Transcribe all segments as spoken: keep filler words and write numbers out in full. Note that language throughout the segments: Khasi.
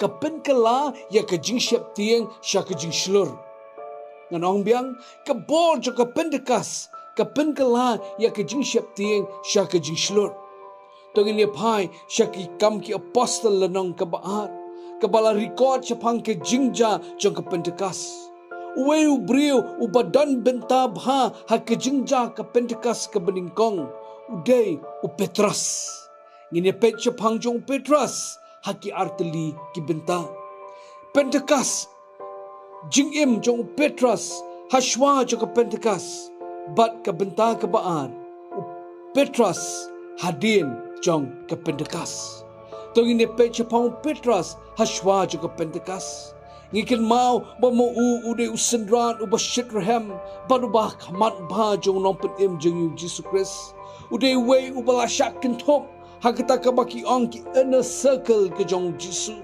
ka pynkylla ïa ka jingsheptieng sha ka jingshlur. Ngan ong biang, ka bor jong ka Pentekost ka pynkylla ïa ka jingsheptieng sha ka jingshlur. To ngin ïa phai sha ki Kam ki Apostol lynnong kaba ar, kaba la record shaphang ka jingjia jong ka Pentekost. Uwei u briew uba don bynta bha ha ka jingjia ka Pentekost kaba nyngkong u dei u Petros. Ngin ïa peit shaphang jong u Petros ha ki artylli ki bynta. Pentekost, jingim jong u Petros ha shuwa jong ka Pentekost, bad ka bynta kaba ar, u Petros hadien jong ka Pentekost. To ngin ïa peit shaphang u Petros ha shuwa jong ka Pentekost. Ngi kynmaw ba ma u u dei u synran uba shitrhem bad uba khmat bha jong u Nongpynim jong ngi u Jisu Khrist. U dei uwei uba la shah kynthup ha kata kaba ki ong ki inner circle ka jong u Jisu.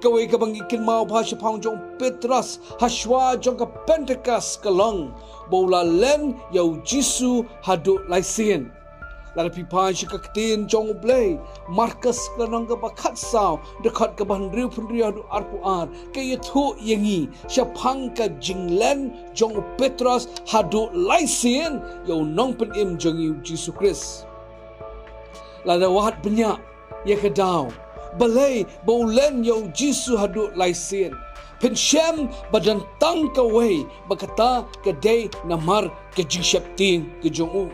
Kawei kaba ngi kynmaw bha shaphang jong u Petros ha shuwa jong ka Pentekost ka long ba u la len ïa u Jisu haduh lai sien. Lada phi phai sha ka Ktien jong u Blei, Markos lynnong kaba khatsaw, dkhot kaba hynriew phew hynriew haduh arphew ar, ka ïathuh ïa ngi shaphang ka jinglen jong u Petros haduh lai sien ïa u Nongpynim jong ngi u Jisu Khrist. Lada wat bniah ïa ka daw, balei ba u len ïa u Jisu haduh lai sien? Phin shem ba don tang kawei, ba kata ka dei namar ka jingsheptieng ka jong u.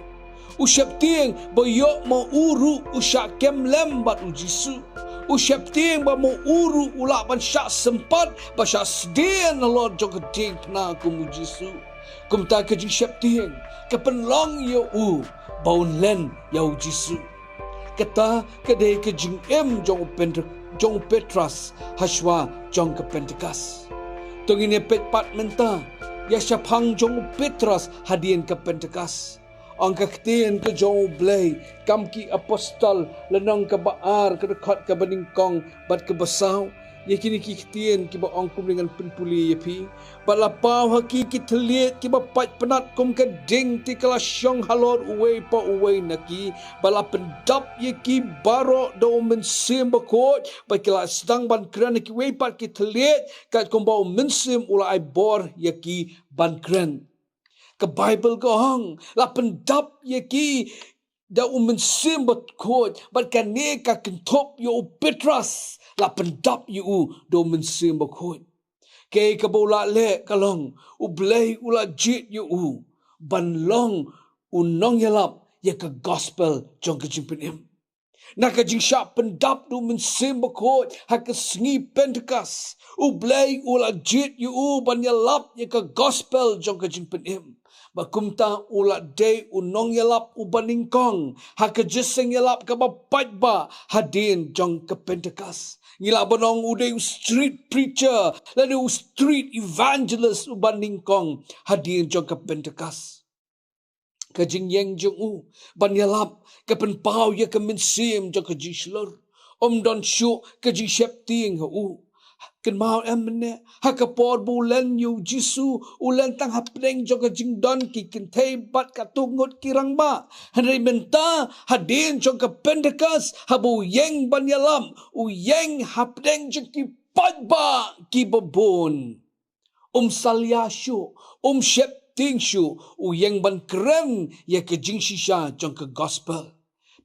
U sheptieng ba ïoh ma u ruh u shah kem lem bad u Jisu. U sheptieng ba ma u ruh u lah ban shah sympat, ba shah sdien halor jong ka diengphna kum u Jisu. Kumta ka jingsheptieng ka pynlong ïa u ba un len ïa u Jisu. Kata ka dei ka jingim jong u Pent-, jong u Petros ha shuwa jong ka Pentekost. To ngin ïa peit pat mynta ïa shaphang jong u Petros hadien ka Pentekost. Ong ka Ktien ka jong u Blei, Kam ki Apostol, lynnong kaba ar, ka dkhot kaba nyngkong bad kaba saw. Ïa kine ki ktien kiba ong kumne, ngan pynpule ïa phi. Bad la paw ha ki ki thylliej kiba pait pnat kum ka ding, te ka la shong halor uwei pa uwei na ki. Bad la pyndap ïa ki baroh da u Mynsiem Bakhuid, bad ki la sdang ban kren ha kiwei pat ki thylliej, katkum ba u Mynsiem u la ai bor ïa ki ban kren. Ka Baibl ka ong, la pyndap ïa ki da u Mynsiem Bakhuid, bad kane ka kynthup ïa u Petros, la pyndap ïa u da u Mynsiem Bakhuid. Kaei kaba u la leh ka long, u Blei u la jied ïa u ban long u nongïalap ïa ka gospel jong ka jingpynim. Na ka jingshah pyndap da u Mynsiem Bakhuid ha ka sngi Pentekost, u Blei u la jied ïa u ban ïalap ïa ka gospel jong ka jingpynim. Bad kumta u la dei u nongïalap uba nyngkong ha ka jingïalap kaba paidbah hadien jong ka Pentekost. Ngi lah ban ong u dei u street preacher lane u street evangelist uba nyngkong hadien jong ka Pentekost. Ka jingïeng jong u ban ïalap ka pynpaw ïa ka mynsiem jong ka jingshlur. Ym don shuh ka jingsheptieng ha u. Kynmaw em mynne, ha ka por ba u len ïa u Jisu, u len tang hapdeng jong ka jingdon ki kynthei bad katto ngut ki rangbah. Hynrei mynta, hadien jong ka Pentekost, haba u ïeng ban ïalap, u ïeng hapdeng jong ki paidbah kiba bun. Um salia shuh, um sheptieng shuh, u ïeng ban kren ïa ka jingshisha jong ka gospel.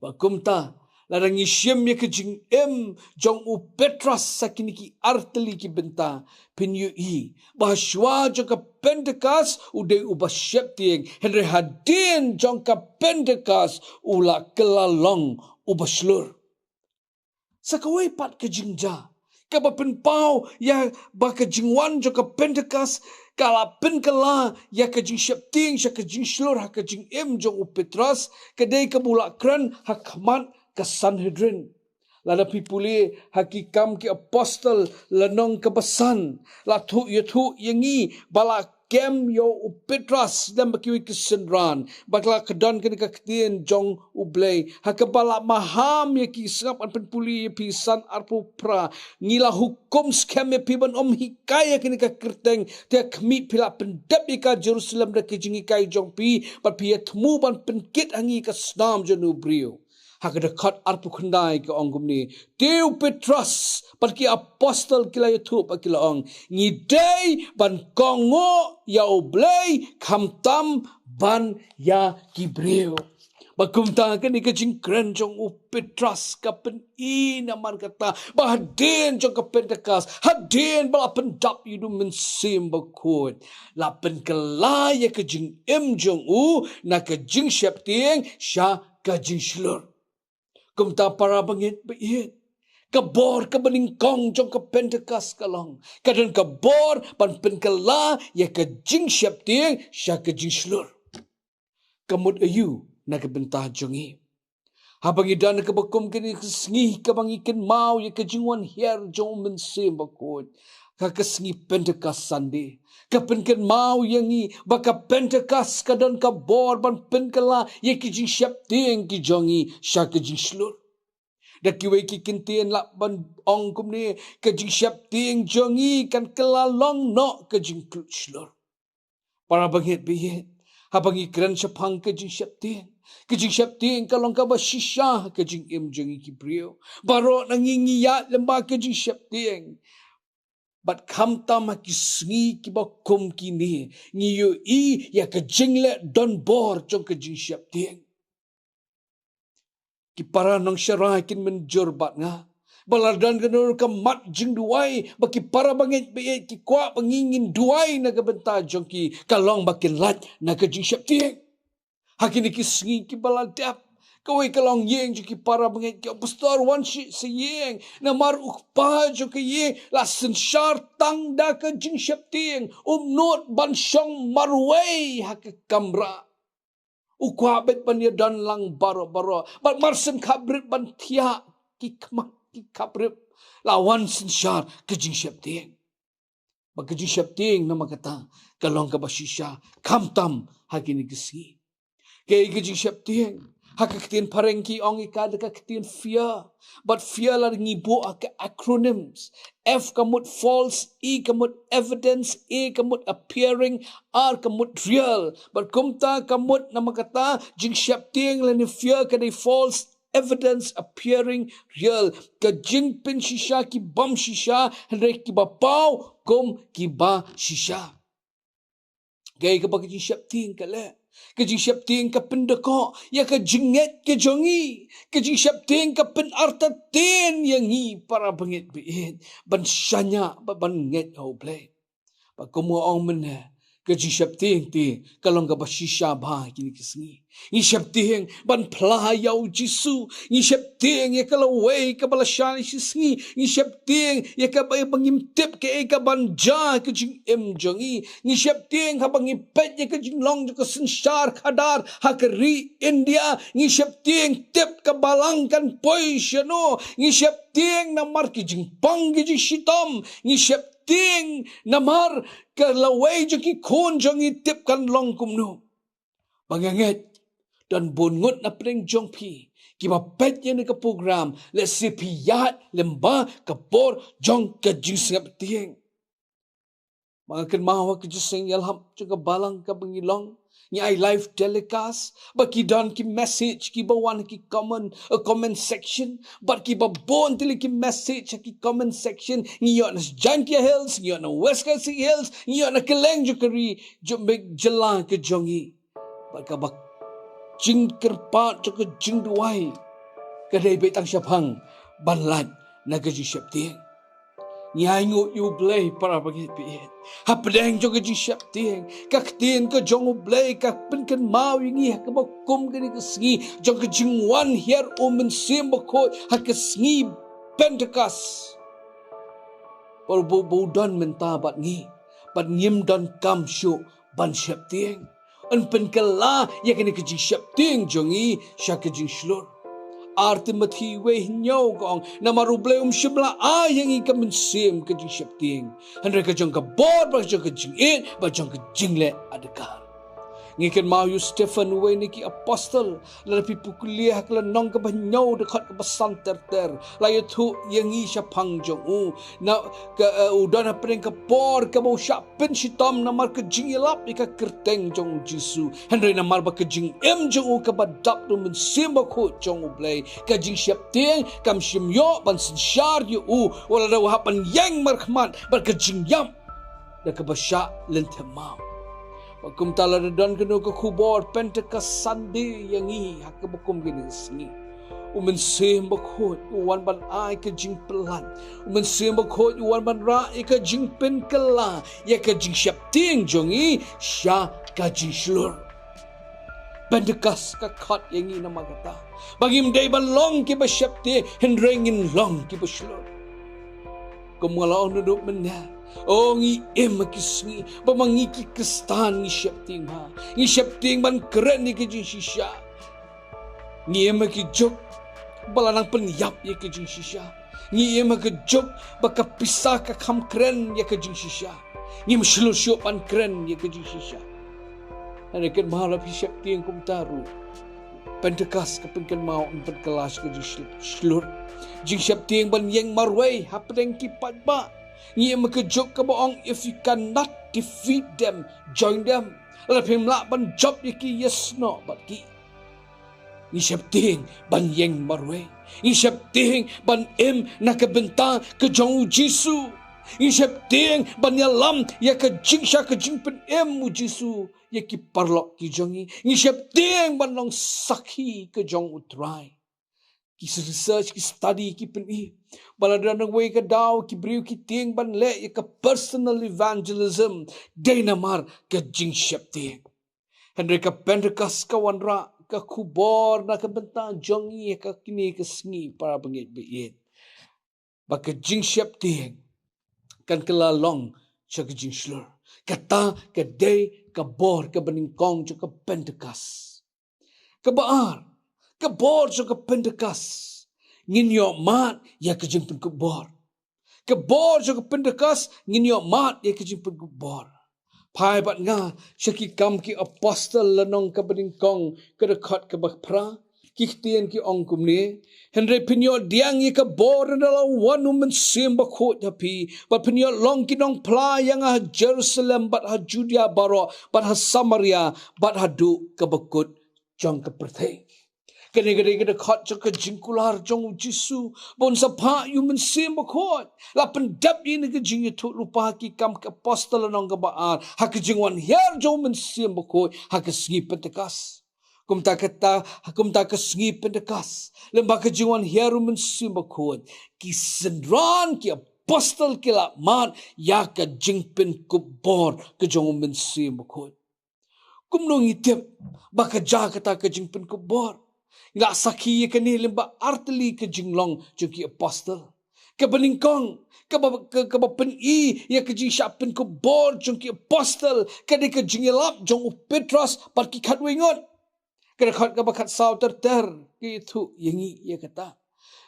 Bad kumta, lada ngi shim ïa ka jingim jong u Petros ha kine ki artylli ki bynta, phin ïohi ba shuwa jong ka Pentekost u dei uba sheptieng, hynrei hadien jong ka Pentekost u la kylla long uba shlur. Sa kawei pat ka jingjia kaba pynpaw ïa ba ka jingwan jong ka Pentekost ka la pynkylla ïa ka jingsheptieng sha ka jingshlur ha ka jingim jong u Petros, ka dei kaba u la kren ha khmat ka Sanhedrin. Lada phi pule ha ki Kam ki Apostol lynnong kaba san, la thuh ïathuh ïa ngi ba la kem ïa u Petros lem bad kiwei ki synran, bad la kdon kane ka ktien jong u Blei ha kaba la maham ïa ki. Sngap, ngan pynpule ïa phi, san arphew phra: Ngi la hukum skhem ïa phi ban ym hikai ïa kane ka kyrteng, te ha khmih phi la pyndep ïa ka Jerusalem da ka jinghikai jong phi, bad phi ïa thmu ban pynkit ha ngi ka snam jong u briew. Ha ka dkhot arphew khyndai ka ong kumne: Te u Petros bad ki apostol ki la ïathuh bad ki la ong: Ngi dei ban kohnguh ïa U Blei khamtam ban ïa ki briew. Bad kumta kane ka jingkren jong u Petros ka pyni namar kata ba hadien jong ka Pentekost, hadien ba la pyndap ïa u Mynsiem Bakhuid, la pynkylla ïa ka jingim jong u na ka jingsheptieng sha ka jingshlur. Kumta para bangeit baieit, ka bor kaba nyngkong jong ka Pentekost ka long, ka don ka bor ban pynkylla ïa ka jingsheptieng sha ka jingshlur. Ka mut aïu na ka bynta jong ngi? Haba ngi don ha kaba kum kane ka sngi kaba ngi kynmaw ïa ka jingwan hiar jong u Mynsiem Bakhuid, ka ka sngi Pentecost Sunday, ka pynkynmaw ïa ngi ba ka Pentecost ka don ka bor ban pynkylla ïa ki jingsheptieng ki jong ngi sha ka jingshlur. Da kiwei ki kyntien lah ban ong kumne: Ka jingsheptieng jong ngi kan kylla long noh ka jingkyllut shlur. Para bangeit baieit, haba ngi kren shaphang ka jingsheptieng, ka jingsheptieng ka long kaba shisha ka jingim jong ngi ki briew. Baroh na ngi ngi ïaid lyngba ka jingsheptieng. Bad khamtam ha ki sngi kiba kum kine, ngi ïohi ïa ka jingleh donbor jong ka jingsheptieng. Ki para nongsharai kin mynjur bad nga ba la don kano ka mat jingduwai ba ki para bangeit baieit ki kwah ba ngi ngin duwai na ka bynta jong ki, ka long ba kin lait na ka jingsheptieng. Ha kine ki sngi kiba la dep, kawei ka longïing jong ki para bangeit ki ong: Pastor, wan sha ïing, namar u kpa jong ka ïing la synshar tang da ka jingsheptieng, um nud ban shong marwei ha ka kamra. U kwah beit ban ïadon lang baroh baroh, bad mar syn khapbrip ban thiah ki khmat ki khapbrip, la wan synshar ka jingsheptieng. Ba ka jingsheptieng namar kata ka long kaba shisha khamtam ha kine ki sngi. Kaei ka jingsheptieng? Ha ka ktien phareng ki ong ïa ka da ka ktien fear. Bad fear lada ngi buh ha ka acronyms, F ka mut false, E ka mut evidence, A ka mut appearing, R ka mut real. Bad kumta ka mut namar kata jingsheptieng lane fear ka dei false evidence appearing real. Ka jingpynshisha ki bym shisha, hynrei kiba paw kum kiba shisha. Kaei kaba ka jingsheptieng ka leh? Ka jingsheptieng ka pyndkoh ïa ka jingngeit ka jong ngi. Ka jingsheptieng ka pynartatien ïa ngi, para bangeit baieit, ban shaniah bad ban ngeit ha U Blei. Bad kumba ong mynne, ka jingsheptieng te ka long kaba shisha bha kine ki sngi. Ngi sheptieng ban phla ïa U Jisu. Ngi sheptieng ïa ka lawei kaba la shai shi sngi. Ngi sheptieng ïa kaba, ïa ba ngim tip kaei kaban jia ha ka jingim jong ngi. Ngi sheptieng haba ngi peit ïa ka jinglong jong ka synshar khadar ha ka ri India. Ngi sheptieng tip ka balang kan poi shano. Ngi sheptieng namar ki jingpang ki jingshitom. Ngi sheptieng namar ka lawei jong ki khun jong ngi tip kan long kumno. Ba nga ngeit don bun ngut na pdeng jong phi kiba peit ïa kane ka program, lehse phi ïaid lyngba ka bor jong ka jingsngewtieng. Ba nga kynmaw ha ka jingïalap jong ka balang kaba ngi long, ngi ai live telecast, ba ki don ki message kiba wan ha ki comment, uh, comment section, bad kiba bun tylli ki message ha ki comment section. Ngi ïoh na Jaintia Hills, ngi ïoh na West Khasi Hills, ngi ïoh na kylleng jong ka ri, jong ka jylla ka jong ngi. Bad kaba jingkyrpad jong ka jingduwai ka dei beit tang shaphang ban lait na ka jingsheptieng. Ngi ainguh ïa U Blei, para bangeit baieit, hapdeng jong ka jingsheptieng, ka ktien ka jong U Blei ka pynkynmaw ïa ngi ha kaba kum kane ka sngi jong ka jingwan hiar U Mynsiem Bakhuid, ha ka sngi Pentecost, ba u, ba u don mynta bad ngi, bad ngim donkam shuh ban sheptieng. Un pynkylla ïa kane ka jingsheptieng jong ngi sha ka jingshlur. Ar Timothi wei hynñiew ka ong: Namar U Blei um shym la ai ïa ngi ka mynsiem ka jingsheptieng, hynrei ka jong ka bor, bad ka jong ka jingïeit, bad jong ka jingleh adkar. Ngi kynmaw ïa u Stephen, uwei na ki apostol, lada phi pule ha ka lynnong kaba hynñiew dkhot kaba san ter ter, la ïathuh ïa ngi shaphang jong u. Na ka, eh, u don hapdeng ka por kaba u shah pynshitom namar ka jingïalap ïa ka kyrteng jong u Jisu. Hynrei namar ba ka jingim jong u kaba dap da u Mynsiem Bakhuid jong U Blei, ka jingsheptieng kam shym ïoh ban synshar ïa u, wat lada u hap ban ïeng markhmat bad ka jingïap da kaba shah lynthem maw. Bad kumta lada don kano ka khubor Pentecost Sunday ïa ngi ha kaba kum kine ki sngi, u Mynsiem Bakhuid u wan ban ai ka jingpynlait. U Mynsiem Bakhuid u wan ban rah ïa ka jingpynkylla ïa ka jingsheptieng jong ngi sha ka jingshlur. Pentecost ka khot ïa ngi namar kata, ba ngim dei ban long kiba sheptieng, hynrei ngin long kiba shlur. Kum nga la ong naduh mynne, o ngi im ha ki sngi ba ma ngi ki Khristan ngi sheptieng bha, ngi sheptieng ban kren ïa ka jingshisha. Ngi im ha ki juk ba la nang pynïap ïa ka jingshisha. Ngi im ha ki juk ba ka pisa ka kham kren ïa ka jingshisha. Ngim shlur shuh ban kren ïa ka jingshisha. Hynrei kynmaw, la phi sheptieng kumta ruh, Pentecost ka pynkynmaw, yn pynkylla sha ka jingshlur. Jingsheptieng ban ïeng marwei hapdeng ki paidbah. Ngi im ha ka juk kaba ong, if you cannot defeat them, join them. Lada phim lah ban jop ïa ki, ïasnoh bad ki. Ngi sheptieng ban ïeng marwei. Ngi sheptieng ban im na ka bynta ka jong u Jisu. Ngi sheptieng ban ïalam ïa ka jing, sha ka jingpynim u Jisu ïa ki paralok ki jong ngi. Ngi sheptieng ban long sakhi ka jong u Trai. Ki research, ki study ki pyni ba lada don kawei ka daw ki briew ki tieng ban leh ïa ka personal evangelism, dei namar ka jingsheptieng. Hynrei ka Pentecost ka wanrah ka khubor na ka bynta jong ngi ha kine ki sngi, para bangeit ba ïeit, ba ka jingsheptieng kan kylla long sha ka jingshlur. Kata ka dei ka bor kaba nyngkong jong ka Pentecost. Kaba ar, ka bor jong ka Pentecost, ngin ïoh mad ïa ka jingpynkup bor. Ka bor jong ka Pentecost, ngin ïoh mad ïa ka jingpynkup bor. Phai bad nga sha Ki Kam ki Apostol lynnong kaba nyngkong, ka dkhot kaba phra. Ki ktien ki ong kumne: Hynrei phin ïoh pdiang ïa ka bor ynda la wan u Mynsiem Bakhuid ha phi, bad phin ïoh long ki nongphla ïa nga ha Jerusalem, bad ha Judea baroh, bad ha Samaria, bad haduh kaba kut jong ka pyrthei. Kane ka dei ka dkhot jong ka jingkular jong u Jisu ba un sa phah ïa u Mynsiem Bakhuid. La pyndep ïa kane ka jingïathuhlypa ha Ki Kam ki Apostol lynnong kaba ar ha ka jingwan hiar jong u Mynsiem Bakhuid ha ka sngi Pentecost. Kumta kata, kumta ka sngi Pentecost, lyngba ka jingwan hiar u Mynsiem Bakhuid, ki synran ki apostol ki la mad ïa ka jingpynkup bor ka jong u Mynsiem Bakhuid. Kumno ngi tip ba ka jia kata ka jingpynkup bor? Ngi la sakhi ïa kane lyngba artylli ka jinglong jong ki apostol. Kaba nyngkong, kaba, ka, kaba pyni ïa ka jingshah pynkup bor jong ki apostol, ka dei ka jingïalap jong u Petros bad ki khatwei ngut. Ka dkhot kaba khatsaw ter ter ka ïathuh ïa ngi ïa kata.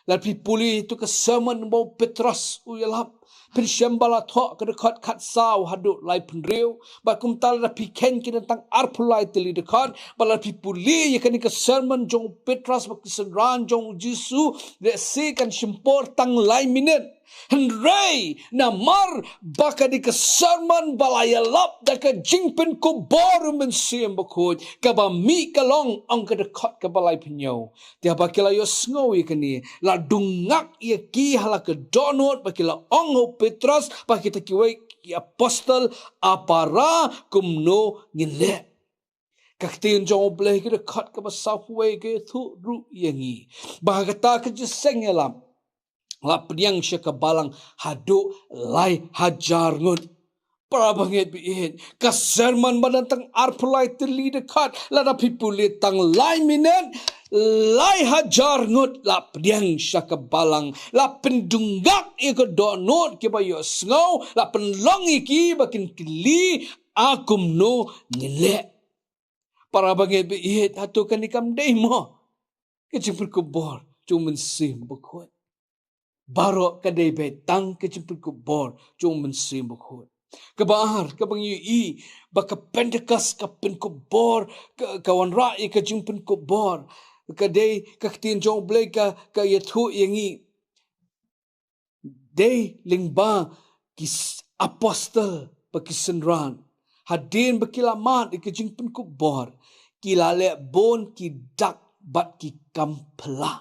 Lada phi pule ïa ka sermon ba u Petros u ïalap, phin shem ba la thoh ka dkhot khatsaw haduh laiphew hynriew. Bad kumta lada phi kheiñ, ki don tang arphew lai tylli dkhot. Bad lada phi pule ïa kane ka sermon jong u Petros bad ki synran jong u Jisu, lehse kan shim por tang lai minit. Hynrei namar ba ka dei ka sermon ba la ïalap da ka jingpynkup bor u Mynsiem Bakhuid, kaba mih ka long, ong ka dkhot kaba laiphew hynñiew, te haba ki la ïohsngew ïa kane, la dung ngak ïa ki ha la ka dohnud, bad ki la ong ha u Petros bad kita kiwei ki apostol: A para, kumno ngin leh? Ka ktien jong U Blei ha ka dkhot kaba sawphew wei ka ïathuh ruh ïa ngi ba ha kata ka jingïaseng ïalap la pdiang sha ka balang haduh lai hajar ngut. Para bangeit ba ïeit, ka sermon ba don tang arphew lai tylli dkhot, lada phi pule tang lai minit, lai hajar ngut la pdiang sha ka balang. La pyndung ngak ïa ka dohnud kiba ïohsngew, la pynlong ïa ki ba kin kylli: A kumno ngin leh? Para bangeit ba ïeit, hato kane kam dei mo ka jingpynkup bor jong u Mynsiem Bakhuid? Baroh ka dei beit tang ka jingpynkup bor jong u Mynsiem Bakhuid. Kaba ar, kaba ngi ïohi ba ka Pentecost ka pynkupbor, ka, ka wanrah ïa ka jingpynkupbor. Ka dei ka ktien jong U Blei ka, ka ïathuh ïa ngi. Dei lyngba ki s-, apostol bad ki synran. Hadien ba ki la mad ïa ka jingpynkupbor, ki la leh bun ki dak bad ki kam phylla.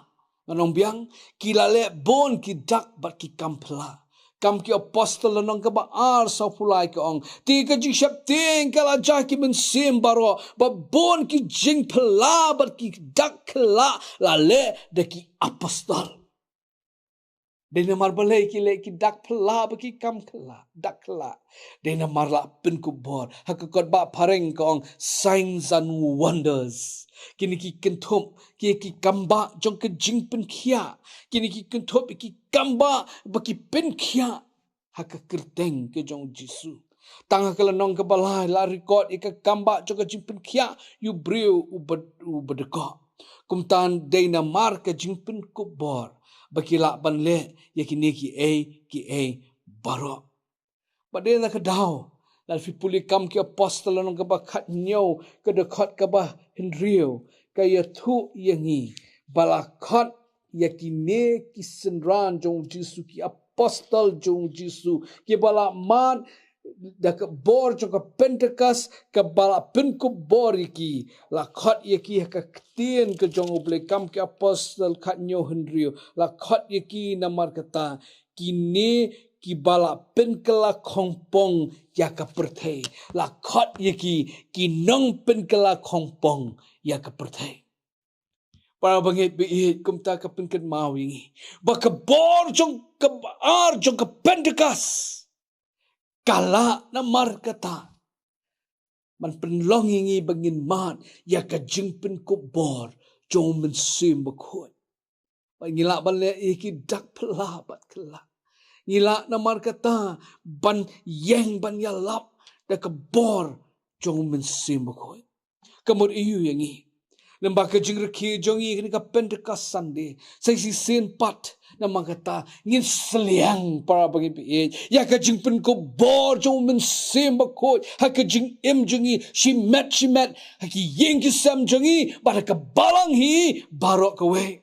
Ngan ong biang, ki la leh bun ki dak bad ki kam phylla. Kam ki Apostol lynnong kaba ar, sawphew lai ka ong, te ka jingsheptieng ka la jia ha ki mynsiem baroh, ba bun ki jingphylla bad ki dak phylla la leh da ki apostol. Dei namar balei ki leh ki dak phylla bad ki kam phylla, dak phylla? Dei namar la pynkupbor. Ha ka kot ba phareng ka ong signs and wonders. Kine ki kynthup, ki, ki kam ba jong ka jingpynkhiah. Kine ki kynthup, ki kam ba, ba ki pynkhiah ha ka kyrteng ka jong Jisu. Tang ha ka lynnong kaba lai la record ïa ka kam ba jong ka jingpynkhiah ïa u briew uba, uba dkoh. Kumta dei namar ka jingpynkupbor ba ki lah ban leh ïa kine kiei kiei baroh. Bad dei na ka daw, lada phi pule Kam ki Apostol lynnong kaba khathynñiew, ka dkhot kaba hynriew, ka ïathuh ïa ngi ba la khot ïa kine ki synran jong Jisu, ki apostol jong Jisu, kiba la mad da ka bor jong ka Pentecost, kaba la pynkupbor ïa ki, la khot ïa ki ha ka ktien ka jong U Blei. Kam ki Apostol khathynñiew, hynriew, la khot ïa ki namar kata, kine kiba la pynkylla khongpong ïa ka pyrthei. La khot ïa ki, ki nongpynkylla khongpong ïa ka pyrthei. Para bangeit, baieit, kumta ka pynkynmaw ïa ngi ba ka bor jong, kaba ar jong ka Pentecost ka la namar kata ban pynlong ïa ngi ba ngin mad ïa ka jingpynkupbor jong U Mynsiem Bakhuid. Ba ngi lah ban leh ïa ki dak phylla bad kylla. Ngi lah namar kata ban ïeng ban ïalap da ka bor jong U Mynsiem Bakhuid. Ka mut ïa ngi, lem bad ka jingrakhe jong ngi ha kane ka Pentecost Sunday, sa shisien pat namar kata ngin sliang, para bangeit, baieit, ïa ka jingpynkupbor jong U Mynsiem Bakhuid ha ka jingim jong ngi, shimet shimet, ha ki ïing ki sem jong ngi, bad ha ka balang hi baroh kawei.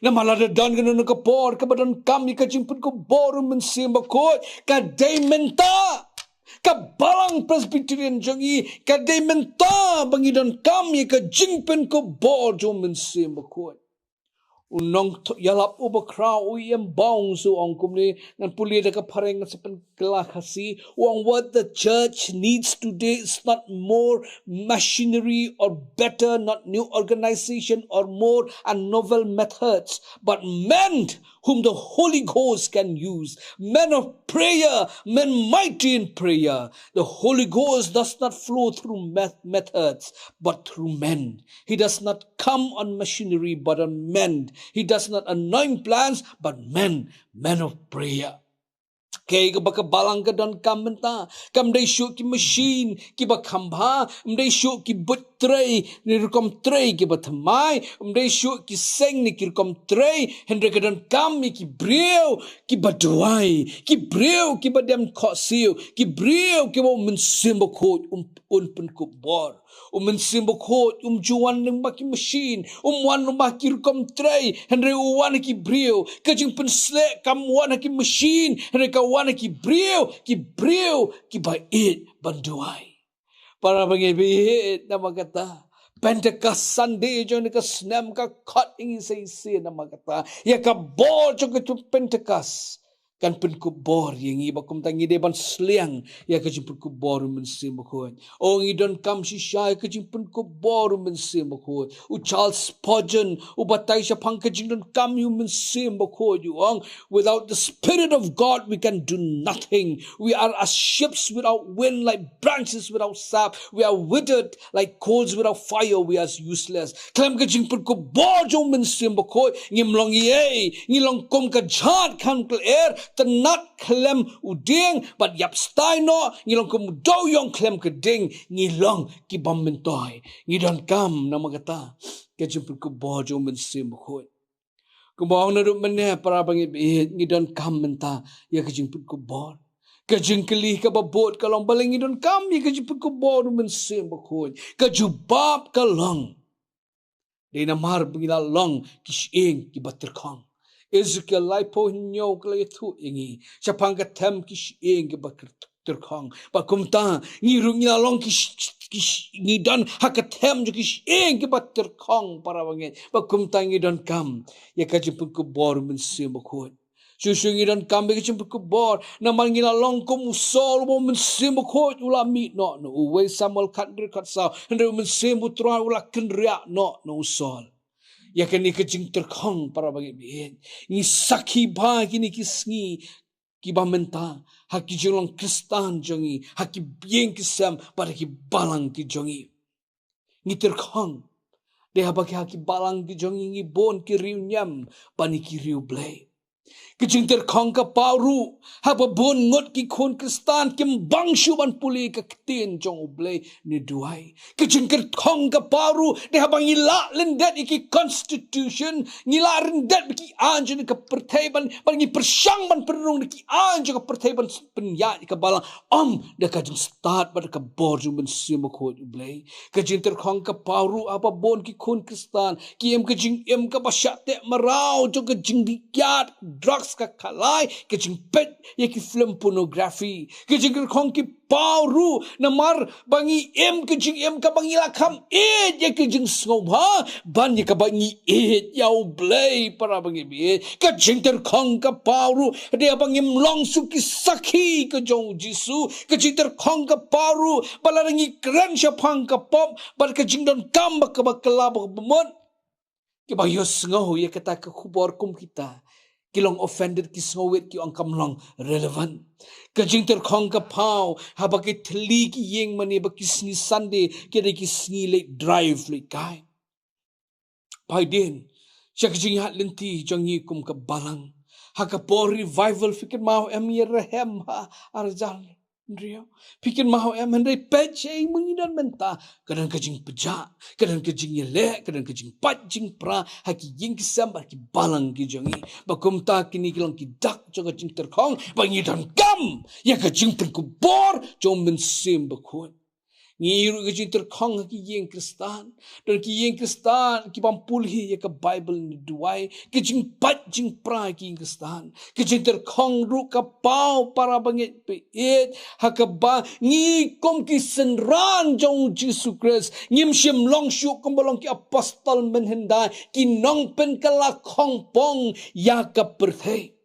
Namar lada don kano kano ka por kaba donkam ïa ka jingpynkupbor U Mynsiem Bakhuid, ka dei mynta. Ka Balang Presbyterian jong ngi, ka dei mynta ba ngi donkam ïa ka jingpynkupbor jong U Mynsiem Bakhuid. U nongïalap uba khraw, u Ian Bounds, u ong kumne, ngan pule da ka phareng, ngan sa pynkylla Khasi, u ong, what the church needs today is not more machinery or better, not new organization or more and novel methods, but men whom the Holy Ghost can use, men of prayer, men mighty in prayer. The Holy Ghost does not flow through meth-, methods, but through men. He does not come on machinery, but on men. He does not anoint plants, but men, men of prayer. Kaei kaba ka Balang ka donkam mynta kam dei shuh ki machine kiba kham bha, ym dei shuh ki buit trei ne rukom trei kiba thymmai, ym dei shuh ki seng ne ki rukom trei, hynrei ka donkam ïa ki briew kiba duwai, ki briew kiba dem khohsiew, ki briew kiba U Mynsiem Bakhuid un, un pynkupbor. U Mynsiem Bakhuid um ju wan lyngba ki machine, um wan lyngba ki rukom trei, hynrei u wan ha ki briew. Ka jingpynsleh kam wan ha ki machine, hynrei ka wan ha ki briew, ki briew kiba ïeit ban duwai. Para bangeit, baieit, namar kata Pentecost Sunday jong kane ka snem ka khot ïa ngi sa shisien namar kata ïa ka bor jong ka Pentecost kan pynkupbor ïa ngi, bad kumta ngi dei ban sliang ïa ka jingpynkupbor U Mynsiem Bakhuid. O, ngi donkam shisha ïa ka jingpynkupbor U Mynsiem Bakhuid. U Charles Spurgeon u batai shaphang ka jingdonkam ïa U Mynsiem Bakhuid, u ong, without the Spirit of God we can do nothing. We are as ships without wind, like branches without sap. We are withered like coals without fire, we are useless. Khlem ka jingpynkupbor jong U Mynsiem Bakhuid ngim long ei ei, ngi long kum ka jhat khlem ka lyer, tynnat khlem u dieng, bad ïap stai noh, ngi long kum u dewïong khlem ka ding, ngi long ki bym myntoi. Ngi donkam namar kata ka jingpynkupbor jong U Mynsiem Bakhuid. Kumba ong naduh mynne, para bangeit, baieit, ngi donkam mynta ïa ka jingpynkupbor. Ka jingkylli kaba bud ka long, balei ngi donkam ïa ka jingpynkupbor u Mynsiem Bakhuid? Ka jubab ka long, dei namar ba ngi la long ki shyieng kiba tyrkhong. Ezekiel laiphew hynñiew ka la ïathuh ïa ngi shaphang ka them ki shyieng kiba tyrkhong. Bad kumta ngi ruh ngi la long ki sh-, ki sh-, ngi don ha ka them jong ki shyieng kiba tyrkhong, para bangeit. Bad kumta ngi donkam ïa ka jingpynkupbor u Mynsiem Bakhuid. Shuh shuh ngi donkam ïa ka jingpynkupbor namar ngi la long kum u Saul uba u Mynsiem Bakhuid u la mih noh na u. Wei Samuel khathynriew khatsaw. Hynrei u Mynsiem u Trai u la kynriah noh na u Saul. Ïa kane ka jingtyrkhong, para bangeit, ngi sakhi bha kine ki sngi kiba mynta ha ki jinglong Khristan jong ngi, ha ki ïing ki sem bad ha ki balang ki jong ngi. Ngi tyrkhong dei haba ki, ha ki balang ki jong ngi, ngi bun ki riewniam bad ngi ki riewblei. Ka jingtyrkhong ka paw ruh haba bun ngut ki khun Khristan kim bang shuh ban pule ka ktien jong U Blei ne duwai. Ka jingtyrkhong ka paw ruh dei haba ngi lah lyndet ïa ki constitution, ngi lah lyndet ïa ki aiñ jong ka pyrthei, ban, ban ngi pyrshang ban pynrung da ki aiñ jong ka pyrthei ban pynïaid ïa ka balang. Ym, da ka jingstad bad da ka bor jong u Mynsiem Bakhuid U Blei. Ka jingtyrkhong ka paw ruh haba bun ki khun Khristan ki im ka jingim kaba shah teh mraw jong ka jingdih kiad, drugs, ka khalai, ka jingpeit ïa ki film pornography. Ka jingtyrkhong ka paw ruh namar ba ngi im ka jingim kaba ngi la kham ïeit ïa ka jingsngewbha ban ïa kaba ngi ïeit ïa U Blei, para bangeit. Ka jingtyrkhong ka paw ruh dei haba ngim long shuh ki sakhi ka jong U Jisu. Ka jingtyrkhong ka paw ruh ba lada ngi kren shaphang ka pop bad ka jingdonkam ba kaba kylla, ba kaba mut, kiba ïohsngew ïa kata ka khubor kum kita ki long offended, ki sngewrit, ki ong kam long relevant. Ka jingtyrkhong ka paw haba ki thylli ki ïing mane ba ki sngi Sunday ki dei ki sngi leit drive leit kai. Phi dei sha ka jingïaid lynti jong ngi kum ka balang. Ha ka por revival phi kynmaw em, ïa rhem ha ar hajar hynriew? Phi kynmaw em? Hynrei peit shaei ma ngi don mynta. Ka don ka jingpjah, ka don ka jingïaleh, ka don ka jingpait jingpra ha ki ïing ki sem bad ki balang ki jong ngi. Bad kumta kine ki long ki dak jong ka jingtyrkhong ba ngi donkam ïa ka jingpynkupbor jong U Mynsiem Bakhuid. Ngi ruh ka jingtyrkhong ha ki ïing Khristan. Don ki ïing Khristan ki bym pule ïa ka Baibl ne duwai. Ka jingpait jingpra ha ki ïing Khristan. Ka jingtyrkhong ruh ka paw, para bangeit, phi ïeit, ha kaba ngi kum ki synran jong U Jisu Khrist ngim shym long shuh kumba long ki apostol mynhyndai, ki nongpynkylla khongpong ïa ka pyrthei.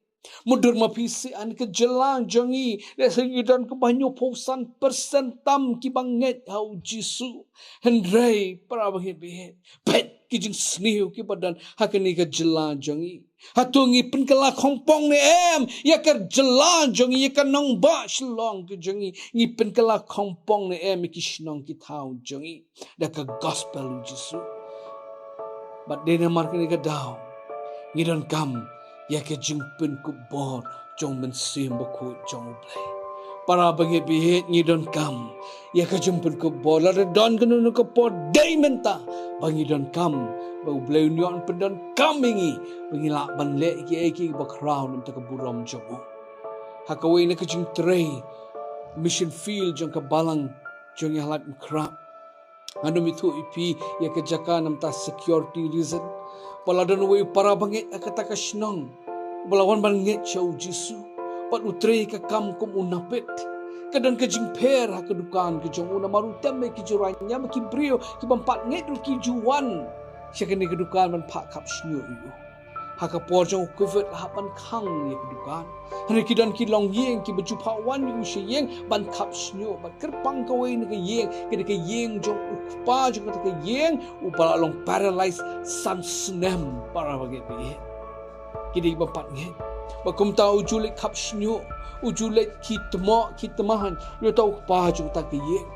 Mutdur ma phi, shisha ka jylla jong ngi, lehse ngi don kumba hynñiewphew san percent tam kiba ngeit ha U Jisu. Hynrei, para bangeit, phi ïeit, peit ki jingsniew kiba don ha kane ka jylla jong ngi. Hato ngi pynkylla khongpong ne em ïa ka jylla jong ngi, ïa ka nongbah Shillong ka jong ngi? Ngi pynkylla khongpong ne em ïa ki shnong ki thaw jong ngi da ka gospel U Jisu? Bad dei namar kane ka daw ngi donkam ïa ka jingpynkupbor jong U Mynsiem Bakhuid jong U Blei. Para bangeit, phi ïeit, ngi donkam ïa ka jingpynkupbor. Lada don kano kano ka por, dei mynta ba ngi donkam ba U Blei un ïoh pyndonkam ïa ngi ba ngin lah ban leh kiei kiei kiba khraw na ka bynta ka burom jong U. Ha kawei na ka jingtrei mission field jong ka balang jong ngi ha Laitumkhrah, ngan ym ïathuh ïa phi ïa ka jaka namar security reason. Ba la don uwei u para bangeit ha kata ka shnong ba la wan ban ngeit sha U Jisu, bad u trei ka kam kum u napier. Ka don ka jingpher ha ka dukan ka jong u namar u tem ïa ki jingïaid niam, ki briew ki bym pat ngeit ruh ki ju wan sha kane ka dukan ban phah khap shñiuh ïa u. Ha ka por jong u Covid la hap ban khang ïa ka dukan. Hynrei ki don ki longïing kiba ju phah wan ïa u sha ïing ban khap shñiuh. Bad kyrpang kawei na ka ïing, ka dei ka ïing jong u kpa jong kata ka ïing, uba la long paralyzed san snem, para bangeit, phi ïeit. Ki dei kiba ym pat ngeit. Bad kumta u ju leit khap shñiuh, u ju leit khie tmoh khie tmaiñ ïa uta u kpa jong kata ka ïing.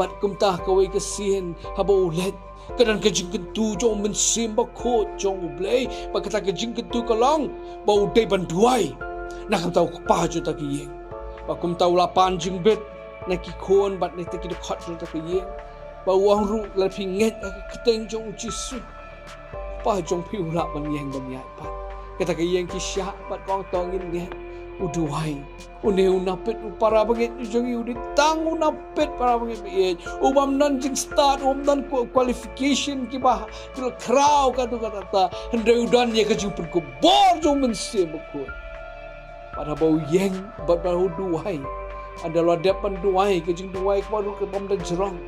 Bad kumta kawei ka sien haba u leit, ka don ka jingkyntu jong U Mynsiem Bakhuid jong U Blei. Bad kata ka jingkyntu ka long ba u dei ban duwai na ka bynta u kpa jong kata ka ïing. Bad kumta u la pan jingbit na ki khun bad na kita ki dkhot jong kata ka ïing. Bad u ong ruh, lada phi ngeit ha ka kyrteng jong U Jisu, u kpa jong phi u lah ban ïeng ban ïaid pat. Kata ka ïing ki shah bad ka ong, to ngin ngeit. U duwai. Une u napied u para bangeit jong ngi u dei tang u napied para bangeit baieit. U bym don jingstad, u bym don kwa-, qualification kiba ki la khraw katu kata kata. Hynrei u don ïa ka jingpynkupbor jong u Mynsiem Bakhuid. Bad haba u ïeng, bad haba u duwai. Ynda la dep ban duwai, ka jingduwai kaba ruh ka bym da jrong.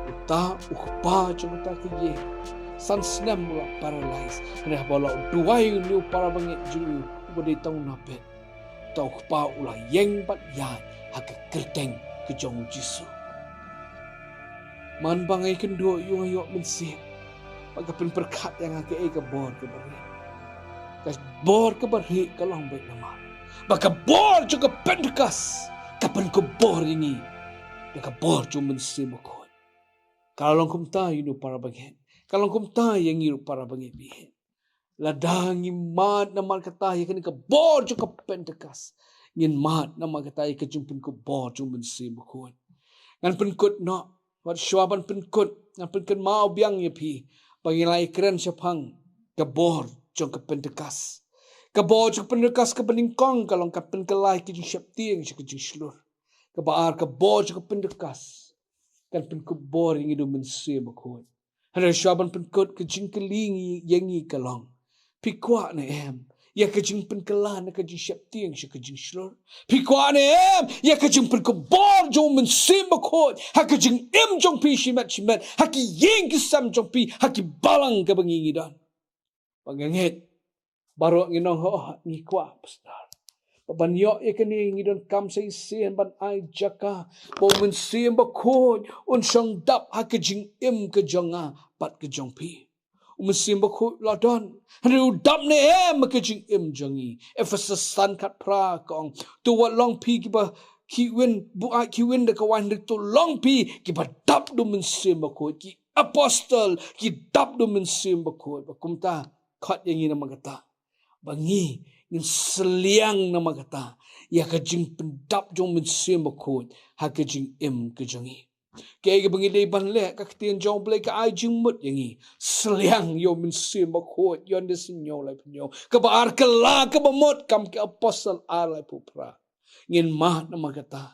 Uta u kpa jong uta ka ïing. San snem u la paralyze. Hynrei haba la duwai une u para bangeit jong ngi uba dei tang u napied. Uta u kpa u la ïeng bad ïaid ha ka kyrteng ka jong u Jisu. Man ba nga ïakynduh ïa u nga ïoh mynsiem ba ka pynpyrkhat ïa nga kaei ka bor kaba rieh. Ka bor kaba rieh ka long beit namar ba ka bor jong ka Pentekost ka pynkupbor ïa ngi da ka bor jong u Mynsiem Bakhuid. Ka la long kumta ïa une u para bangeit. Ka la long kumta ïa ngi ruh para bangeit baieit. Lada ngi mad namar kata ïa kane ka bor jong ka Pentekost, ngin mad namar kata ïa ka jingpynkupbor jong u Mynsiem Bakhuid. Ngan pynkut noh, wat shuwa ban pynkut, ngan pynkynmaw biang ïa phi ba ngi la ïakren shaphang ka bor jong ka Pentekost. Ka bor jong ka Pentekost kaba nyngkong ka long ka pynkylla ïa ka jingsheptieng sha ka jingshlur. Kaba ar, ka bor jong ka Pentekost kan pynkupbor ïa ngi da u Mynsiem Bakhuid. Hynrei shuwa ban pynkut, ka jingkylli ïa ngi ka long, phi kwah ne em ïa ka jingpynkylla na ka jingsheptieng sha ka jingshlur? Phi kwah ne em ïa ka jingpynkupbor jong u Mynsiem Bakhuid ha ka jingim jong phi shimet shimet, ha ki ïing ki sem jong phi, ha ki balang kaba ngi ngi don? Ba nga ngeit baroh ngi nong, oh, ngi kwah, pastor. Ba ban ïoh ïa kane ngi donkam sa shisien ban ai jaka ba u Mynsiem Bakhuid un shong dap ha ka jingim ka jong nga bad ka jong phi. U Mynsiem Bakhuid u la don, hynrei u dap ne em ha ka jingim jong ngi? Ephesos san khatphra ka ong, to wat long phi kiba khih win, buaid khih win da ka waiñ, hynrei to long phi kiba dap da u Mynsiem Bakhuid. Ki apostol ki dap da u Mynsiem Bakhuid. Ba kumta, khot ïa ngi namar kata ba ngi ngin sliang namar kata ïa ka jingpyndap jong u Mynsiem Bakhuid ha ka jingim ka jong ngi. Kaei kaba ngi dei ban leh? Ka ktien jong U Blei ka ai jingmut ïa ngi. Sliang ïa u Mynsiem Bakhuid, Ïoannis hynñiew laiphew hynñiew. Kaba ar, kylla kaba mut, Kam ki Apostol ar laiphew phra. Ngin mad namar kata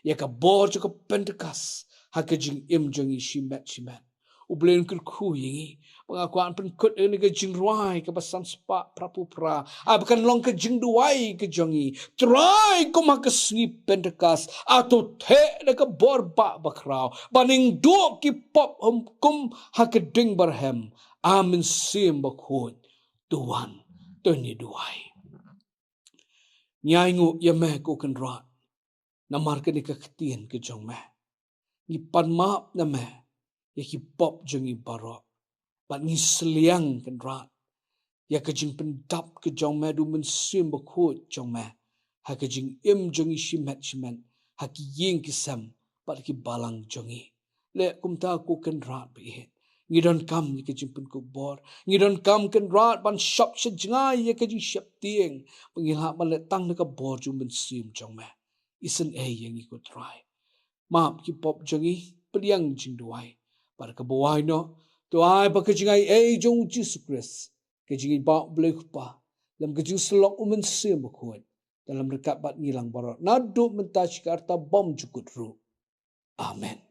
ïa ka bor jong ka Pentekost ha ka jingim jong ngi shimet shimet. U Blei un kyrkhu ïa ngi. Ba nga kwah ban pynkut ïa kane ka jingrwai kaba san spah phraphew phra, ai ba kan long ka jingduwai ka jong ngi. Trai, kum ha ka sngi Pentekost, A to theh da ka bor ba bakhraw, ban ïeng duh ki pop, kum ha ka ding barhem. A Mynsiem Bakhuid, to wan, to ngin ïa duwai. Ngi ainguh ïa me ko Kynrad namar kane ka ktien ka jong me. Ngi pan map na me ïa ki pop jong ngi baroh. Bad ngi sliang, Kynrad, ïa ka jingpyndap ka jong me da u Mynsiem Bakhuid jong me ha ka jingim jong ngi shimet shimet, ha ki ïing ki sem bad ki balang jong ngi. Leh kumta ko Kynrad baieit. Ngi donkam ïa ka jingpynkupbor. Ngi donkam, Kynrad, ban shop sha jngai ïa ka jingsheptieng ba ngi lah ban leh tang da ka bor jong u Mynsiem jong me. Isynei ïa ngi ko Trai. Map ki pop jong ngi, pdiang jingduwai. Bad kaba wai noh, to ai ba ka jingaiei jong u Jisu Khrist, ka jingïeit ba U Blei Kpa, lem ka jingsyllok u Mynsiem Bakhuid, te lem ryngkat bad ngi lang baroh naduh mynta shi ka rta bymjukut ruh. Amen.